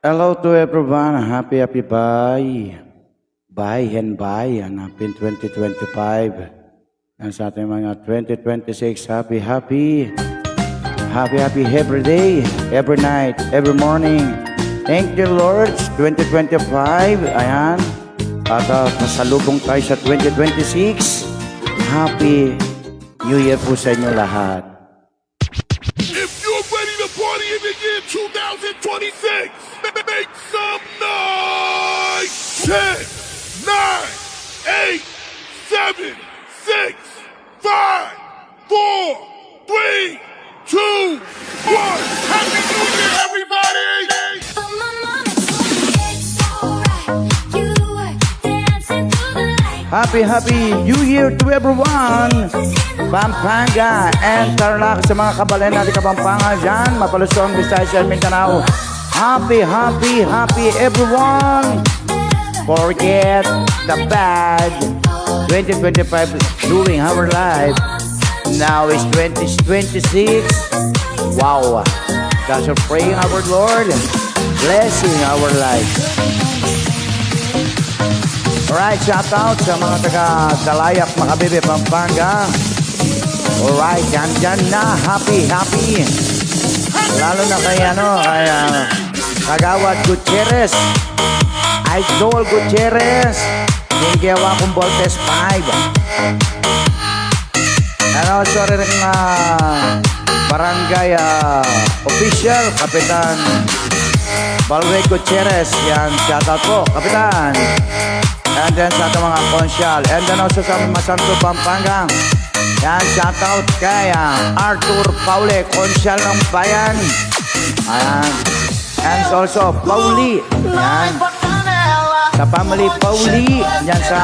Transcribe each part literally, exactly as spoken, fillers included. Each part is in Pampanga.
Hello to everyone. Happy, happy bye. Bye and bye. And happy twenty twenty-five. And sa ating mga twenty twenty-six, happy, happy. Happy, happy every day, every night, every morning. Thank you, Lord. Twenty twenty-five. Ayan. At uh, pasalubong tayo sa twenty twenty-six. Happy New Year po sa inyo lahat. If you're ready to party in the year two thousand twenty-six, make some noise. Ten, nine, eight, seven, six, five, four, three, two, one. Happy New Year, everybody! Happy, happy New Year to everyone! Pampanga and Tarlac, sa mga kabalen natin Kapampangan dyan, Mapaluson, Visayas and Mindanao. Happy, happy, happy everyone! Forget the bad twenty twenty-five doing our life. Now is twenty twenty-six. Wow! That's our praying our Lord. Blessing our life. Alright, shout out sa mga taga Calayac, Macabebe, Pampanga. Alright, dyan, dyan na. Happy, happy. Lalo na kay, ano, kay, ah, Kagawad Gutierrez. Idol Gutierrez. Yung gawa kong Voltes five. And also rin, ah, barangay, ah, official, Kapitan Balweg Gutierrez. Yan, shout out po, Kapitan. And then sa ating mga konsyal. And then also sa Masanto, Pampanga. Yan, shout out kay, ah, Arthur Paule, konsyal ng bayan. Ayan. And also, Pauli. Yan. Sa family, Pauli. Yan sa...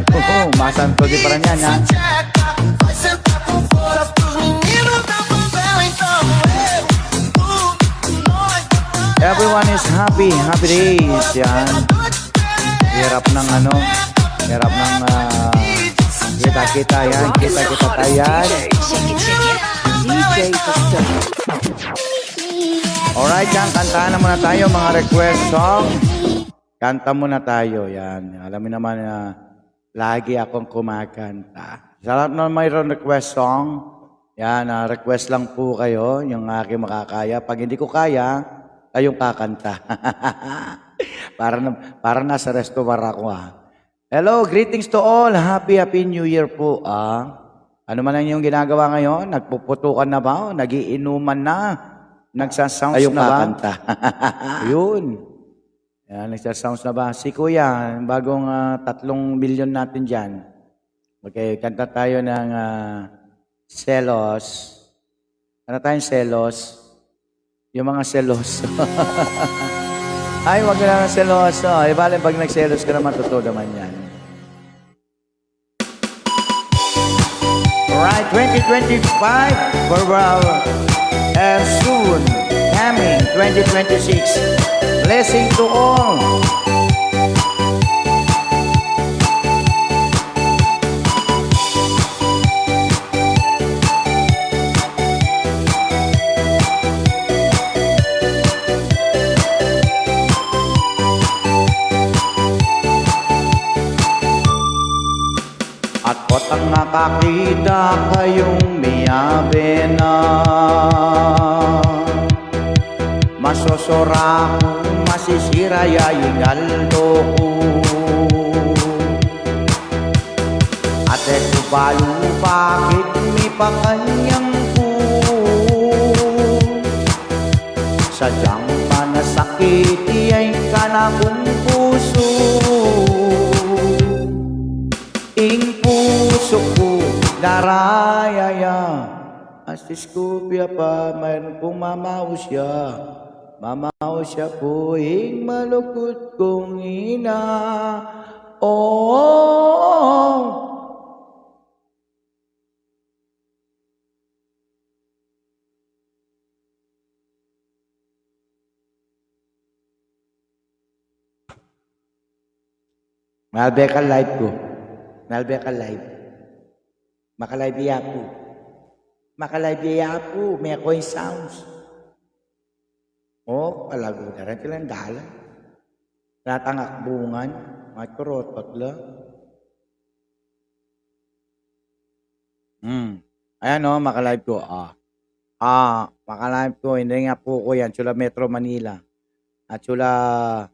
Oo, Masanto di pa rin yan, yan. Everyone is happy, happy days, yan. Hirap ng ano, hirap ng, ah, kita-kita yan, kita-kita tayo yan. D J Gusto. Alright, yan, kantahan na muna tayo, mga request song. Kanta muna tayo, yan. Alam niyo naman na lagi akong kumakanta. Sa lahat naman mayroon request song, yan, ah, request lang po kayo, yung aking makakaya. Pag hindi ko kaya, kayong kakanta. Para na, para nasa restaurant ako, ah. Hello, greetings to all. Happy, happy New Year po, ah. Ano man ang inyong ginagawa ngayon? Nagpuputukan na ba? O nagiinuman na? Nagsasounds na ba? Kayong kakanta. Yun. Yan, nagsasounds na ba? Si Kuya, bagong, ah, tatlong milyon natin dyan. Okay, kanta tayo ng, ah, Selos. Ano tayong selos? Yung mga selos. Ay, wag na lang selos. Ay, bale, pag nagselos ka naman, totoo naman yan. Alright, twenty twenty-five, farewell, and soon, coming twenty twenty-six. Blessing to all. At potang nakakita kayong miyabe na, masosora ku, masisira ya ing aldo ku. Ate ku balu, bakit mipakanyang ku? Sadyang manasakit ya ing kanakung pusu. Ing pusu ku daraya ya. Astis ku pia pa, mayran kung mamaus ya. Mamaus ya pu ing malukut kung ina. Oh. Malbe ka live ku. Malbe ka live. Maka-live ya pu. Maka-live ya pu. May ako yung sounds. O, palagu da rin silang dalan. Latang akbungan, makurot la. Hmm. Ayan o, maka-live ku. Ah. Ah, maka-live ku. Hindi nga po ko yan. Sula Metro Manila. At sula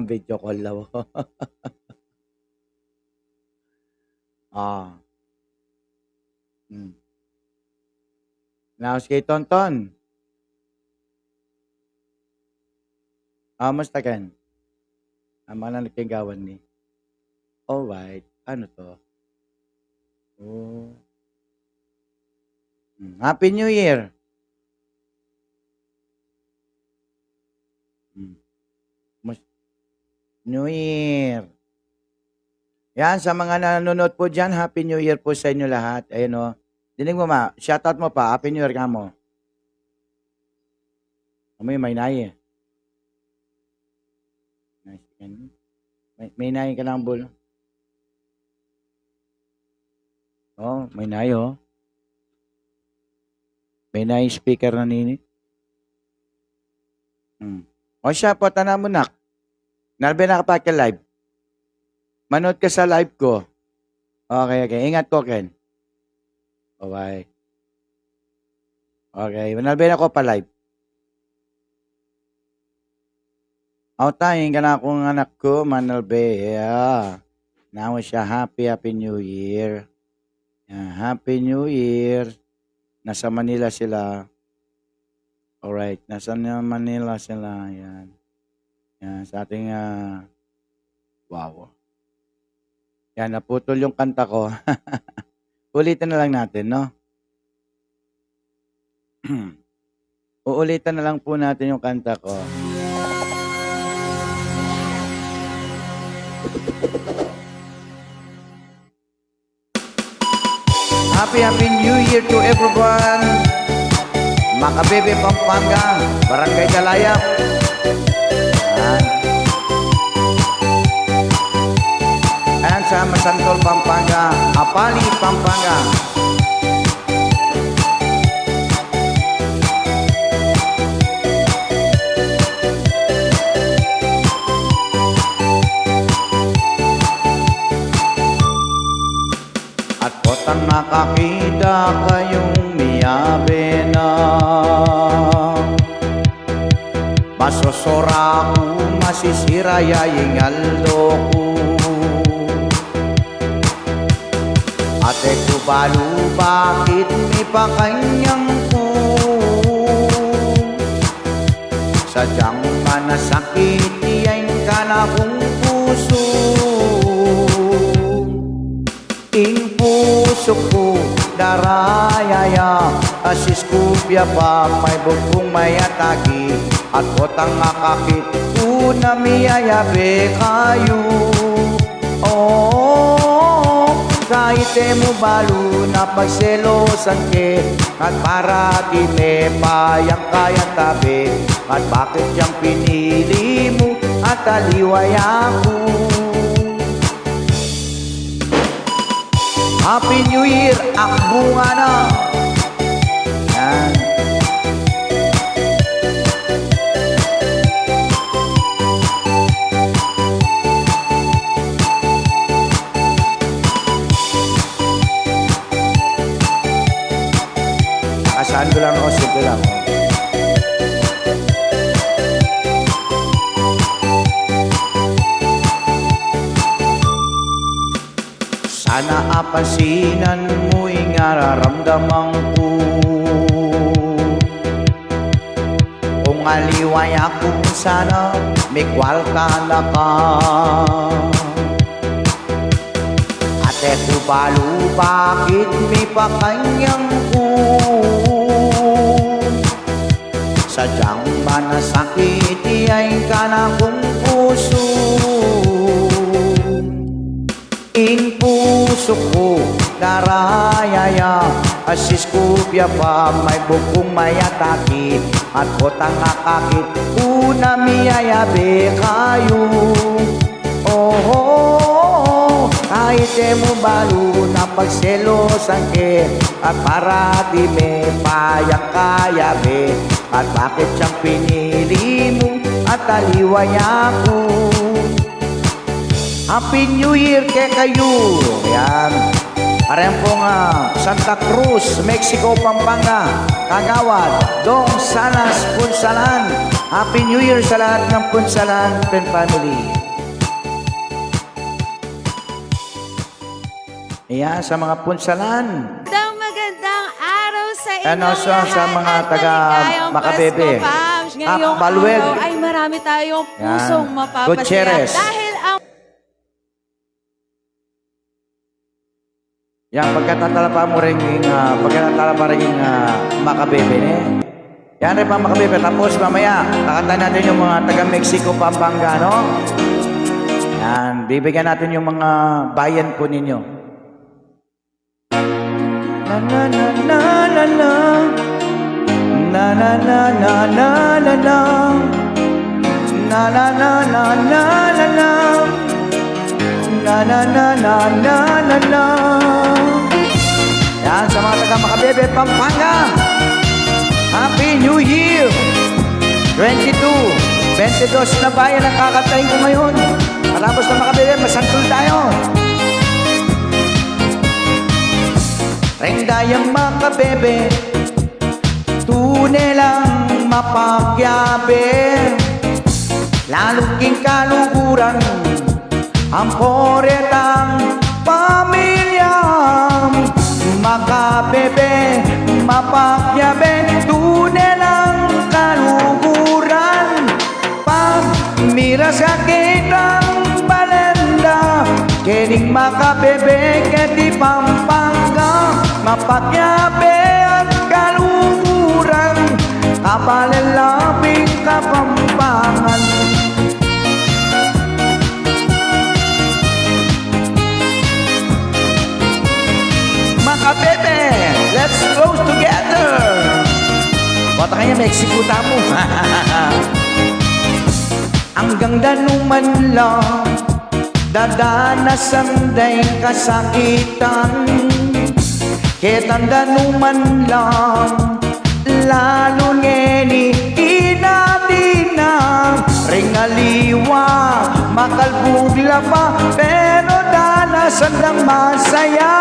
video call daw. Ah. Hmm. Naus kay Tonton. Ah, musta ken? Ang mga nagkagawan ni. Alright. Ano to? Oh. Hmm. Happy New Year. Hmm. Mus-, New Year. Yan, sa mga nanonood po dyan, Happy New Year po sa inyo lahat. Ayun o. Dinig mo ma, shoutout mo pa, Happy New Year ka mo. Amoy may nai. Nice. May, may nai ka lang, Bul. Oh, may nai, oh. May nai speaker na nini. Hmm. O siya po, tana mo, nak. Nalbe na ka pa live. Manood ka sa live ko. Okay, okay. Ingat ko, Ken. Bye-bye. Okay, nalbe na ko pa live. Aw, taing ka na kung anak ko, manalbe. Yeah. Nawa siya, happy, happy New Year. Yeah, happy New Year. Nasa Manila sila. Alright, nasa na-, Manila sila. Yan. Yan, sa ating, ah, wow. Yan, naputol yung kanta ko. Ulitin na lang natin, no? Uulitan na lang po natin yung kanta ko. Happy, happy New Year to everyone. Makabebe, Pampanga, Barangay Dalayap. Yan. And sa Masantol, Pampanga, Apali, Pampanga. At potang makakita kayung miyabe na, masosora ku, masisira ya ing aldo ku. At e ku balu bakit mipakanyang ku, sadyang manasakit ya ing kanakung pusu. Ing pusu ku daraya ya, asis ku pia pa may bukung mayatagi, at potang akakit ku na miyayabe kayu. Oh, kaybat e mu balu na pagselosan ke, at parati me pa yang kayatabe, at bakit yang pinili mu at aliwa ya ku. Happy New Year, akbungan na. Yan. Nakasan ko lang, o, simple lang. Sana apansinan mu ing nararamdaman ku. Kung aliwa ya kung sana mikwalta na ka. At e ku balu bakit mipakanyang ku, sadyang manasakit ya ing kanakung pusu. Ing pusu ku daraya ya, asis ku pia pa may bukung mayatagi, at potang akakit ku na miyayabe kayu. Oho, Ay, de mu balu na pagselosan ke, at para di me payang kayabe, at bakit siyang pinili mu at aliwa niya ku. Happy New Year kekayu. Yan. Kareng pung, ah, Santa Cruz, Mexico, Pampanga, Kagawad, Dong Salas, Punsalan. Happy New Year sa lahat ng Punsalan and family. Ayan, sa mga Punsalan. Magandang, magandang araw sa inyo lahat. And also sa mga taga Makabebe. Ngayong araw ay marami tayong pusong mapapasaya dahil ang Yan, pagkatatalapa mu rin ing, ah, pagkatatalapa rin ing, ah, Makabebe, ne? Yan rin pa, Makabebe. Tapos mamaya, kakantahin natin yung mga taga Mexico, Pampanga, no? Yan, bibigyan natin yung mga bayan po ninyo. Na, na, na, na, na, na. Na, na, na, na, na, na, na. Na, na, na, na, na, na, na. Na, na, na, na, na, na, na. Yan, sa mga taga Makabebe, Pampanga. Happy New Year! Twenty-two, twenty-dos na bayan ang kakantahin ko ngayon. Matapos na Makabebe, masantul tayo. Reng dayang Makabebe, tune lang mapakiabe, lalu king kaluguran, ampo retang pamilya. Makabebe, mapakiabe, tune lang kaluguran. Pamiras ka kitang balenda, kening Makabebe keti Pampanga, mapakiabe at kaluguran, kabalala pin Kapampangan. Makabebe, let's close together. Bota kanya Mexico tamu. Anggang danuman la, dadanasan deng kasakitan. Ketang danuman la, lalu ngeni inadina. Ring aliwa, makalbug la pa, pero danasan dang masaya.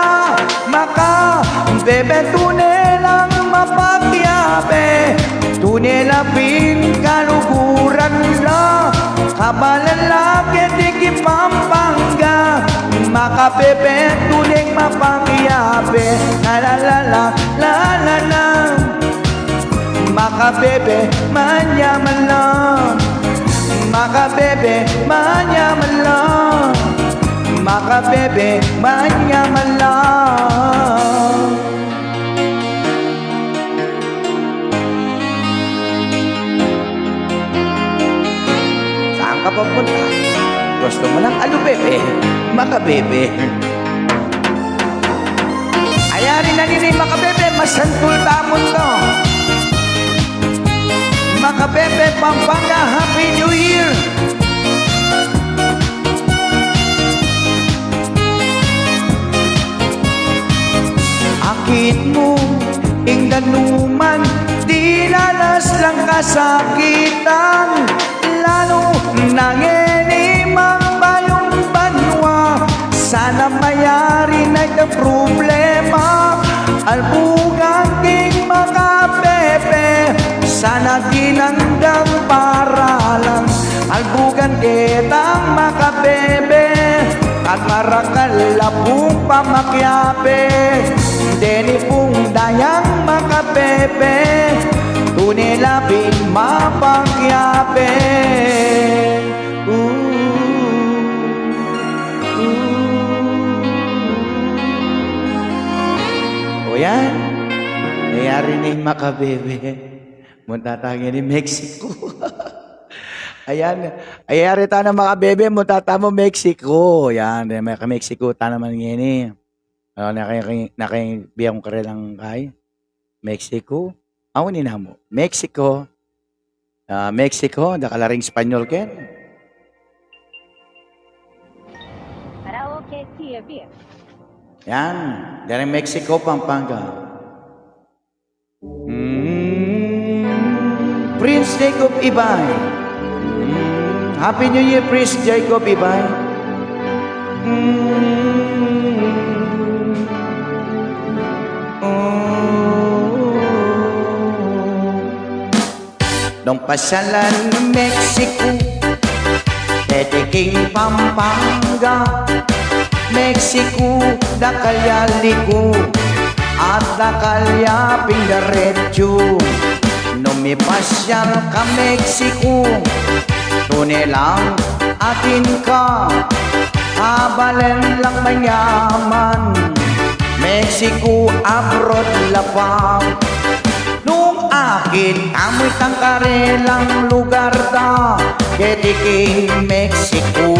Makabebe, tune lang mapakiabe, tune la pin kaluguran la, kabalala keti king Pampanga. Makabebe, tune mapakiabe, la la la la, la la la. Makabebe, manyaman la. Makabebe, manyaman la. Makabebe, manyaman la. Saan ka papunta? Gusto mo ng alubebe? Makabebe. Ayari na nini Makabebe, masantul tamu to. Makabebe, Pampanga, Happy New Year! Akit mu ing danuman, dinanas lang kasakitan, lalu na ngeni magbayung banua. Sana mayari na itang problema, albugan king Makabebe, sana dinandang paralan, albugan ketang Makabebe, at marakal la pung pamakiabe, deni pung dayang Makabebe, tune la pin mapakiabe. Ooh, ooh, ooh. O yan, nayari ning Makabebe. Munta tang ini Mexico. Ayan. Ayari tana Makabebe, munta tamu Mexico. Yan, may ka-Mexico ta naman ngeni. O, naki-, naki-, nakibiang karelang kay Mexico. Aw, ini na mu. Mexico. Ah, Mexico, dakal la ring Espanyol ken. Karaoke T M. Yan. Dari Mexico, Pampanga. Mm. Prince Jacob Ibay. Mm. Happy New Year, Prince Jacob Ibay. Mm. Oh. Nung pasyalan Mexico, deti king Pampanga, Mexico, dakal ya liku, at dakal ya ping diretsu. Nung mipasyal ka Mexico, tune lang atin ka, kabalen lang manyaman, Mexico abroad la pa. Nung akit tamu itang karelang lugar da, keti king Mexico,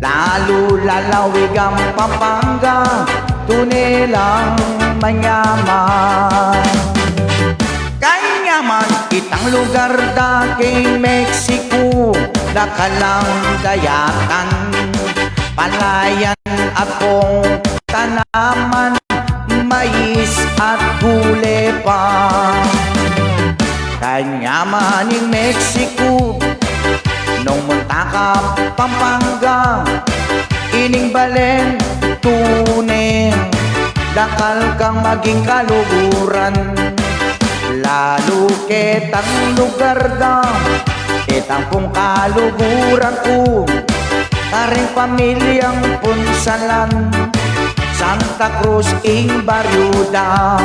lalu lalawigan Pampanga, tune lang manyaman. Kanyaman itang lugar da king Mexico, dakal lang dayatan, palayan at pung tanaman, mais at gule pa. Kanyaman ing Mexico, nung munta ka Pampanga, ining balen tune, dakal kang maging kaluguran. Lalu ketang lugar da, ketang pung kaluguran ku, karing pamilyang Punsalan, Santa Cruz ing baryu da.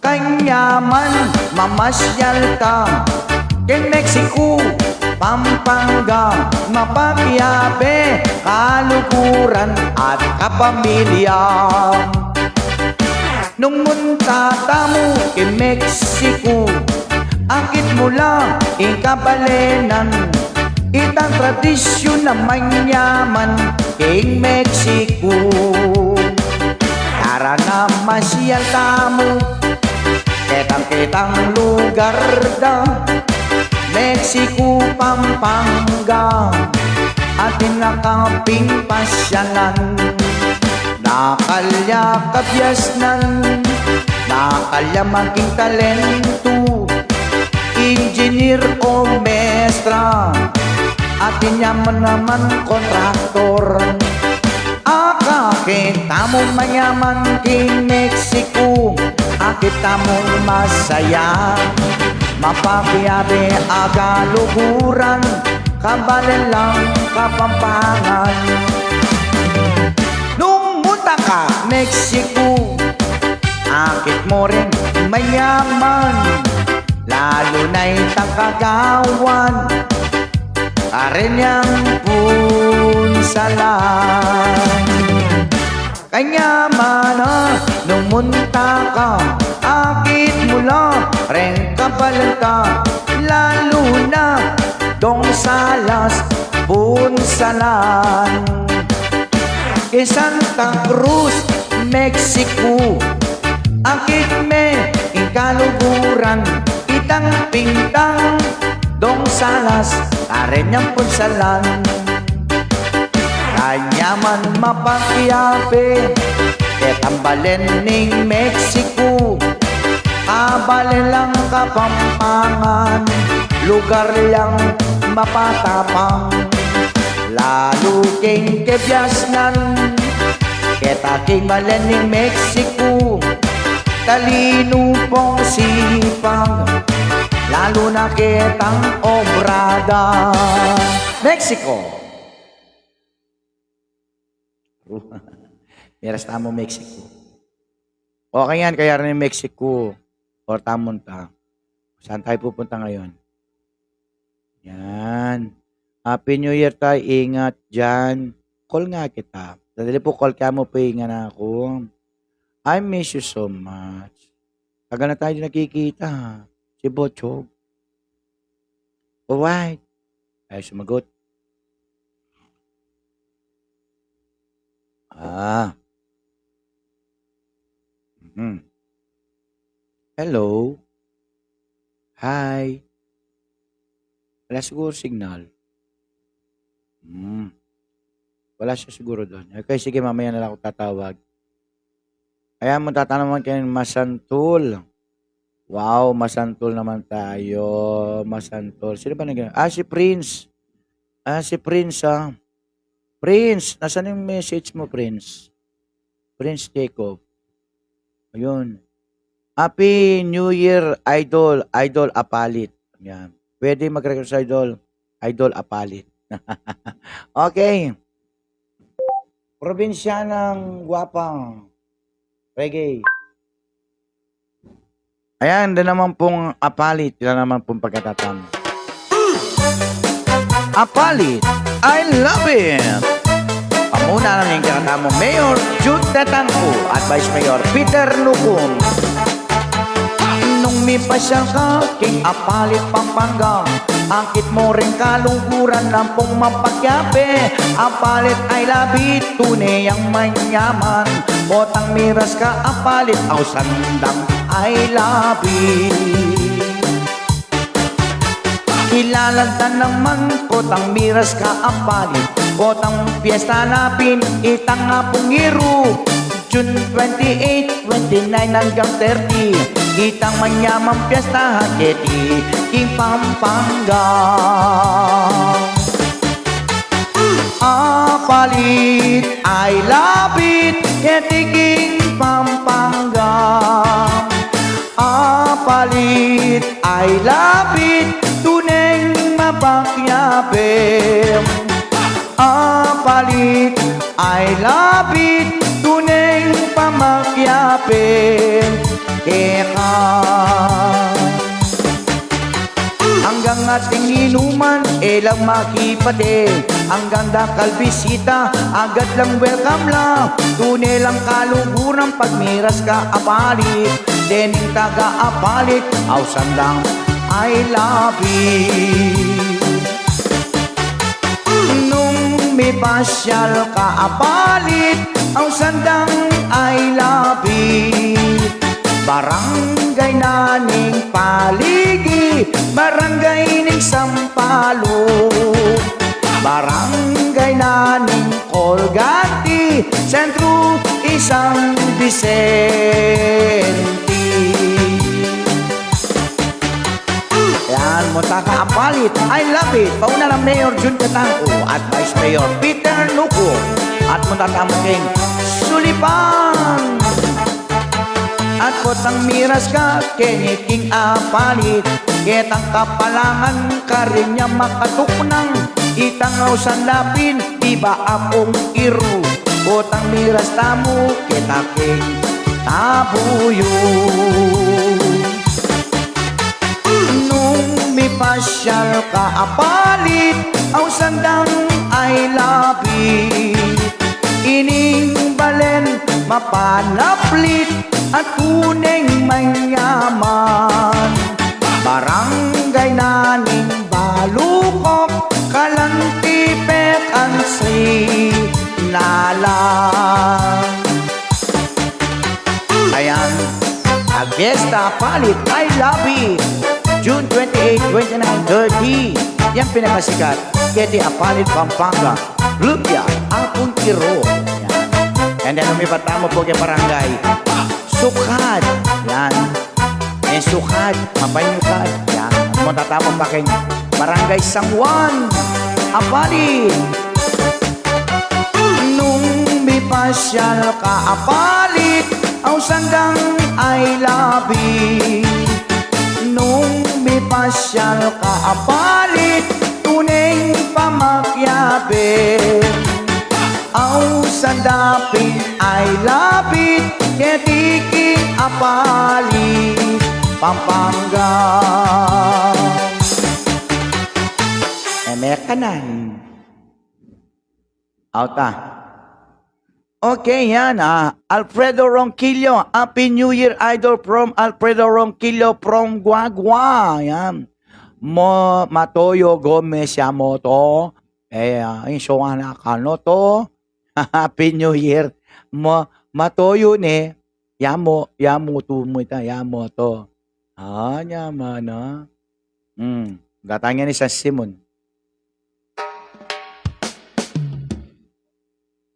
Kanyaman mamasyal ta king Mexico, Pampanga, mapakiabe kaluguran at kapamilya. Nung munta tamu king Mexico, akit mu la ing kabalenan, itang tradisyun a manyaman king Mexico. Tara na masyal tamu ketang-ketang lugar da, Mexico, Pampanga, atin na kang pingpasyalan. Dakal ya kabiasnan, dakal ya maging talentu, engineer o mestra, atin ya man naman kontraktor. Akakit tamu manyaman king Mexico, akit tamu masaya, mapakiabe a kaluguran, kabalen lang Kapampangan. Nung munta ka Mexico, akit mu ring manyaman, lalu na itang kagawan, karin yang Punsalan. Kanyaman na nung munta ka, akit mu la reng kabalanta, lalu na Dong Salas, Punsalan. Ke Santa Cruz, Mexico, akit me ing kaluguran, itang pintang Dong Salas, karin yang Punsalan. Kanyaman mapakiabe ketang balen ning Mexico, kabalen lang Kapampangan, lugar yang mapatapang, lalu king kebiasnan, keta king balen ning Mexico, talinu pung sipag, lalu na ketang obrada. Mexico. Miras tamu Mexico. O, kanyan, kaya rin Mexico. Or tamu ta. Saan tayo pupunta ngayon? Yan. Happy New Year tayo. Ingat dyan. Call nga kita. Sandali po, call kaya mo po, ingat na ako. I miss you so much. Tagal na tayo di nakikita. Si Bochog. Alright. Ay, sumagot. Ah. Mhm. Hello. Hi. Wala siguro signal. Hmm. Wala siya siguro dun. Okay, sige, mamaya na lang ako tatawag. Ayan, munta tamu naman keng Masantul. Wow, Masantul naman tayo. Masantul. Sino ba nag-, ah, si Prince. Ah, si Prince, ah. Prince, nasaan yung message mo, Prince? Prince Jacob. Ayun. Happy New Year, Idol. Idol Apalit. Yan. Pwede mag-request, Idol. Idol Apalit. Okay. Probinsyanang gwapa. Reggae. Ayan, doon naman pong Apalit. Yan naman pong pagkatatan. Apalit, I love it! Pamuna na ning kakatamung Mayor Jude Tatangco at Vice Mayor Peter Nucum. Nung mipasyal ka king Apalit, Pampanga, akit mu ring kaluguran ampong mapakiabe. Apalit, I love it, tune yang manyaman. Potang miras ka Apalit, ausan dang I love it. Kilala da naman potang miras ka Apalit, potang piyesta na pin itang Apung Iru. June twenty-eight, twenty-nine anggang thirty, itang manyamang piyesta keti king Pampanga. Apalit, I love it, keti king Pampanga. Apalit, I love it, tuneng mapakiabe. Apalit, I love it, tuneng pamakiabe. Keka. Anggang ating inuman, e lang makipate. Anggang dakal bisita, agad lang welcome la. Tune lang kaluguran pag miras ka Apalit. Dening taga Apalit, ausan dang I love it. Nung mipasyal ka Apalit, ausan dang I love it. Barangay na ning Paligi, barangay ning Sampaloc, barangay na ning Colgante, Sentro, i San Vicente. Yan, munta ka Apalit, I love it. Pauna nang Mayor Jun Tatangco at Vice Mayor Peter Nucum. At munta tamu king Sulipan. At potang miras ka keni king Apalit, ketang kapalangan karin ya makatuknang, itang ausan da pin, biba Apung Iru. Potang miras tamu keta king Tabuyu. Nung mipasyal ka Apalit, ausan dang I love it. Ining balen mapanaplit at tuneng manyaman. Barangay na ning Balukok, kalanti pekang Sinala. Ayan. Aguesta Apalit, I love it. June twenty-eight, twenty-nine, thirty. Yang pinakasikat, keti Apalit, Pampanga. Lubya, Apung Iru. Yan. And then, lumipat tamu pu keng barangay Sukat. Yan. Keng Sukat, Mabanyukat. Yan. Munta tamu pa keng Barangay San Juan, Apalit. Nung mipasyal ka Apalit, ausan dang I love it. Nung mipasyal ka Apalit, tuneng pamakiabe. Ausan da pin I love it, keti king Apalit, Pampanga. E, mekanan. Auta. Okay, yan, ah. Alfredo Ronquillo, Happy New Year, Idol, from Alfredo Ronquillo from Guagua. Yan. Mo, Matoyo Gomez Yamoto. E, ah, insuan na kano to. Happy New Year. Mo, Matoyo ne. Yamo, Yamoto mu ita, Yamoto. Ah, nyaman, ah. Hmm. Gatanya ni San Simon.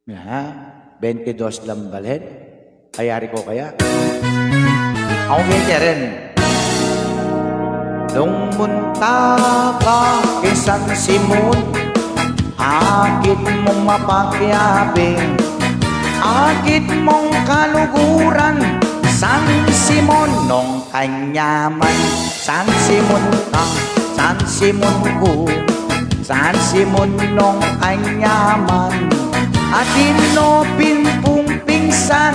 Ha? Bente dos lang balen? Ayari ko kaya? Aku nge keren. Nung munta ka king San Simon, akit mung mapakiabe, akit mung kaluguran, San Simon nung kanyaman, San Simon ka, San Simon ku, San Simon nung kanyaman. Atin no pin pung pingsan,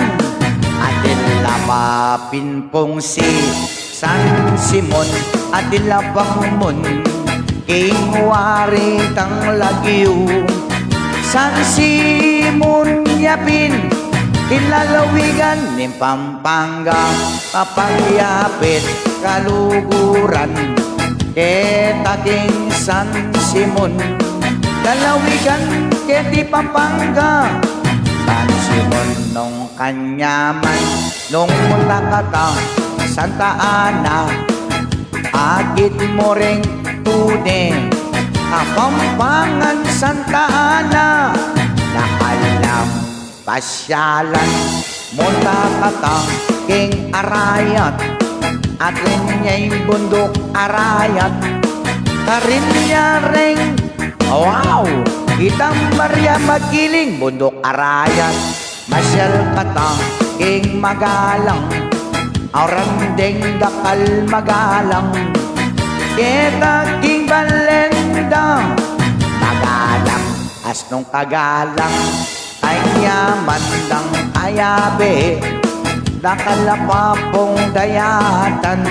atin la pa pin pung si San Simon, atin la pang mun king wari tang lagyu. San Simon ya pin king lalawigan ning Pampanga, mapakiapit kaluguran keta king San Simon. Lalawigan keti Pampanga, San Simon nung kanyaman. Nung munta ka tang Santa Ana, akit mu ring tune Kapampangan, Santa Ana, dakal lang pasyalan. Munta ka tang king Arayat, atin ya ing Bunduk Arayat. Karin ya ring, wow, itang Maria Magkiling, Bunduk Arayat. Masyal ka tang king Magalang, auran deng dakal magalang keta king balen da. Magalang, asnung kagalang, kanyaman dang kayabe, dakal la pa pung dayatan,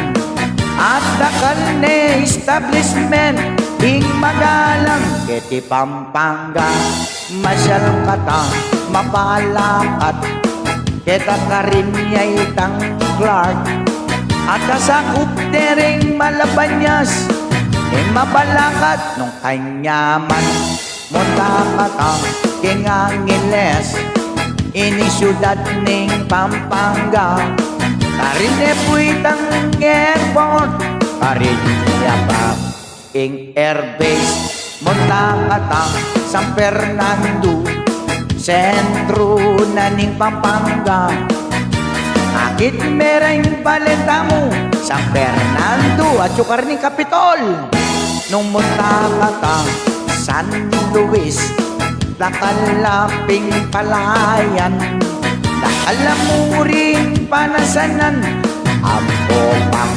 at dakal ne establishment ing Magalang keti Pampanga. Masyal ka tang Mabalacat, keta karin ya itang Clark, at kasakup de ring Malabañas, ing Mabalacat nung kanyaman. Munta ka tang king Angeles, ini syudad ning Pampanga, karin ne pu itang airport, karin ya pa ing airbase. Munta ka tang San Fernando, sentru na ning Pampanga. Akit me ring balen tamu, San Fernando, atyu karin ing Kapitol. Nung munta ka tang San Luis, dakal la pin palayan, dakal la mu ring panasanan, ampo pang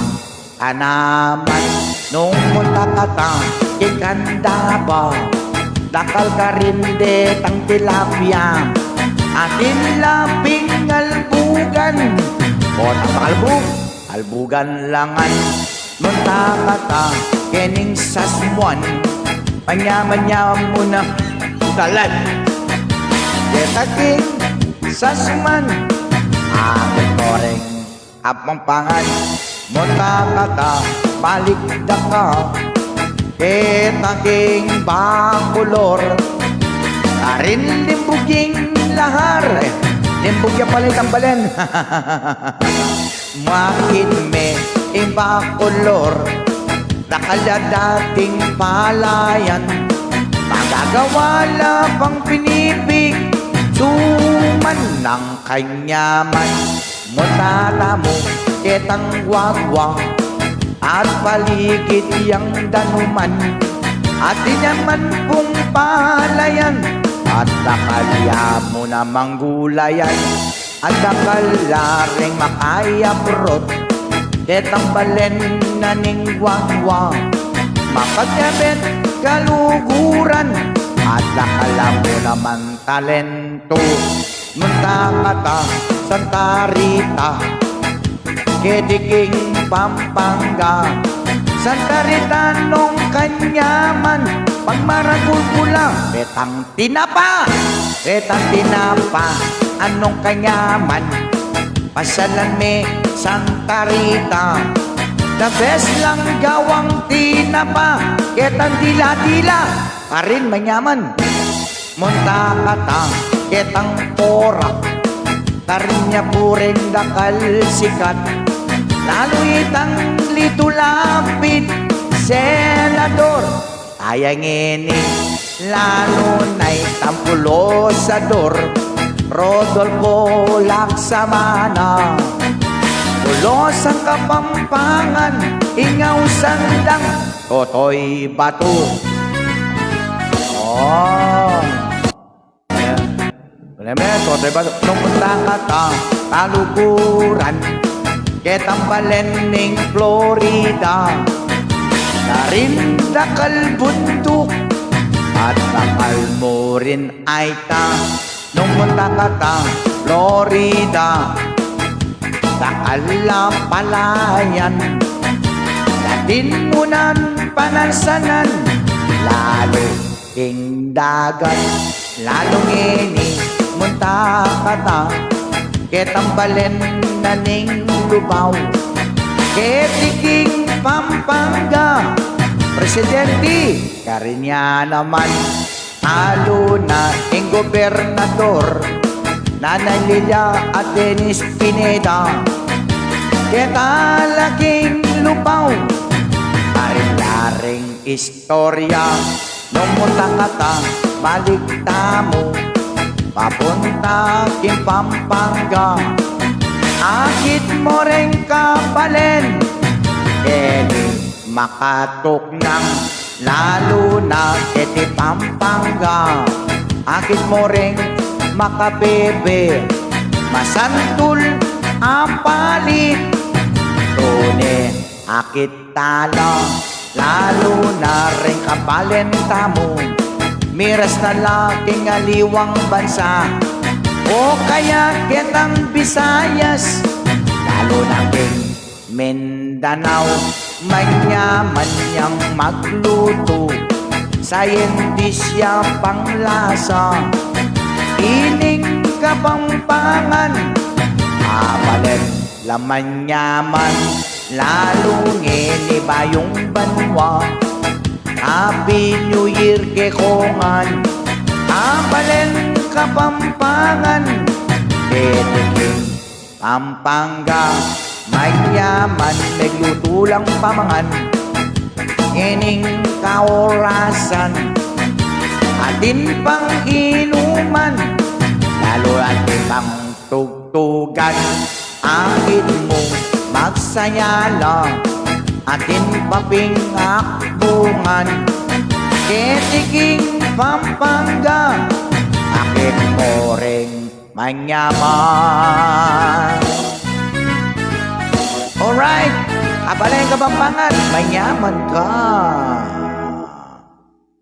tanaman. Nung munta ka tang king Candaba, dakal karin detang tilapia, atin la pin albugan, o, tapakalbug, albugan la ngan. Munta ka tang kening Sasmuan, manyaman-yaman mu na dalan. Keta king Sasmuan, akit mu ring Kapampangan. Munta ka ta, balik da ka keta king Bacolor, karin limbug ing lahar. Eh, limbug ya pala itang balen. Makit me ing Bacolor, dakal ya dating palayan, magagawa la pang pinipig, suman nang kanyaman. Munta tamu ketang Guagua at paligid yang danuman, atin ya man pung palayan, at dakal ya mu namang gulayan, at dakal la ring makayabot ketang balen na ning Guagua, mapakyabit kaluguran, at dakal la mu namang talento. Munta ka ta Santa Rita, keti king Pampanga. Santa Rita nung kanyaman, pagmaragul ku la, retang tinapa, retang tinapa, anung kanyaman. Pasyalan me Santa Rita, the best lang gawang tinapa, ketang dila-dila, karin manyaman. Munta ka ta ketang Porac, karin ya pu ring dakal sikat, lalu itang Lito Lapid, senador, taya ngeni. Lalu na itang Pulos Ador, Rodolfo Laksamana. Pulos a Kapampangan, ing ausan dang Totoy Bato. Oh. Ayan. Alam mo yan, Totoy Bato. Nung munta kata, taluguran, ketang balen ning Florida. Karin dakal bunduk at dakal murin ayta. Nung munta kata Florida, dakal a palayan, latin mu nang panansanan, lalu king dagat. Lalu ngeni munta kata ketang balen na ning Lubao, keti king Pampanga, presidente, karin ya naman. Lalu na ing gobernador, Nanay Lilia at Dennis Pineda, keta la king Lubao, karin ya ring istorya. Nung munta kata, balik tamu papunta king Pampanga. Akit mu reng kabalen, keni makatuknang, lalu na keti Pampanga. Akit mu reng makabebe, masantul a palit, tune akit tala, lalu na ring kabalen tamu, miras na la king aliwang bansa, o kaya ketang Visayas, lalu na king Mindanao. Manyaman yang magluto, sayentis ya panglasa, ining Kapampangan, abalen la manyaman, lalu ngeni bayung banua. Happy New Year kekongan, abalen Kapampangan, keti king Pampanga. Manyaman meglutu lang pamangan, ining kaorasan, atin pang inuman, lalu atin pang tugtugan. Akit mu magsaya la, atin pa ping akbungan, keti king Pampanga, akit mu reng manyaman. Alright, abalen Kapampangan, manyaman ka.